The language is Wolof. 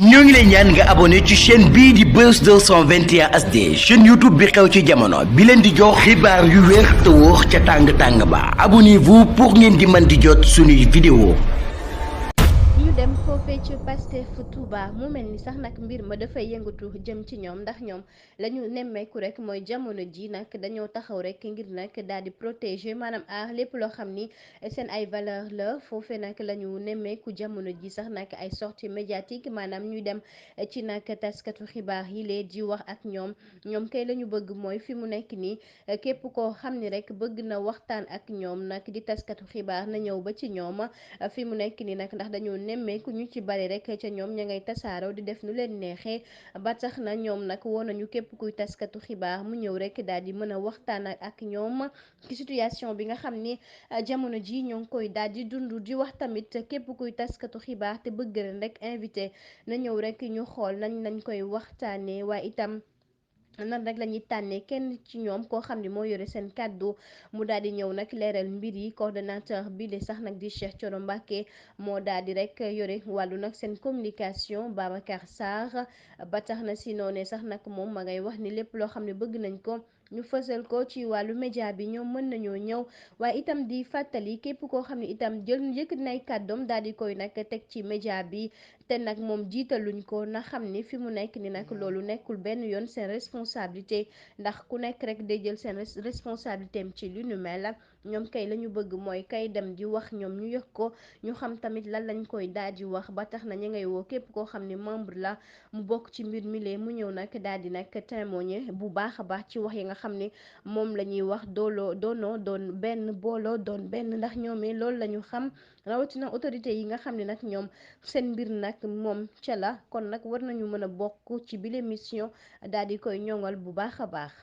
ñoo ngi lay ñaan nga abonné ci chaîne bii di Buzz 221 HD chaîne YouTube bi xew ci jamono bi leen di jox xibaar yu wér te wóor ca tàng-tàng ba abonnez-vous pour ngeen di mën di jot suñuy vidéo. ñu dem foofee ci Pastef Touba mu mel ni sax nag mbir ma dafay yëngatu jëm ci ñoom ndax ñoom la ñu nemmeeku rek mooy jamono ji nag dañoo taxaw rek ngir nag daal di protéger maanaam aar lépp loo xam ni seen ay valeur la foofee nag la ñu nemmeeku jamono ji sax nag ay sortie médiatique maanaam ñuy dem ci nag taskatu xibaar yi lee di wax ak ñoom kay la ñu bëgg mooy fi mu nekk nii képp koo xam ni rek bëgg na waxtaan ak ñoom nag di taskatu xibaar na ñëw ba ci ñoom fi mu nekk nii nag ndax dañoo nemmeeku ñu ci bari rek ca ñoom ña ngay tasaaroo di def nu leen neexee ba tax na ñoom nag woon nañu képp kuy taskatu xibaar mu ñëw rek daal di mën a waxtaan ak ñoom ci situation bi nga xam ni jamono ji ñoo ngi koy daal di dund di wax tamit képp kuy taskatu xibaar te bëgg leen rek invité na ñëw rek ñu xool nañ koy waxtaanee waaye itam nan rek la ñuy tànnee kenn ci ñoom koo xam ne moo yore seen kàddu mu daal di ñëw nag leeral mbir yi coordonnateur bi de sax nag di Cheikh Thioro Mbacké moo daal di rek yore wàllu nag seen communication Babacar Sarr ba tax na si noonee sax nag moom ma ngay wax ni lépp loo xam ne bëgg nañ ko ñu fësal ko ci wàllu média bi ñoom mën nañoo ñëw waaye itam di fàttali képp koo xam ne itam jël yëkkat nay kàddoom daal di koy nag teg ci média bi te nag moom jiitaluñ ko na xam ni fi mu nekk ni nag loolu nekkul benn yoon seen responsabilité ndax ku nekk rek day jël seen responsabilité am ci lu nu mel ñoom kay la ñu bëgg mooy kay dem di wax ñoom ñu yëg ko ñu xam tamit lan lañ koy daal di wax ba tax na ñu ngay woo képp koo xam ne membre la mu bokk ci mbir mi lee mu ñëw nag daal di nag témoigner bu baax a baax ci wax yi nga xam ne moom la ñuy wax doonoo doon benn booloo doon benn ndax ñoomee loolu la ñu xam rawatina autorité yi nga xam ne nag ñoom seen mbir nag moom ca la kon nag war nañu mën a bokk ci bile mission daal di koy ñoŋal bu baax a baax.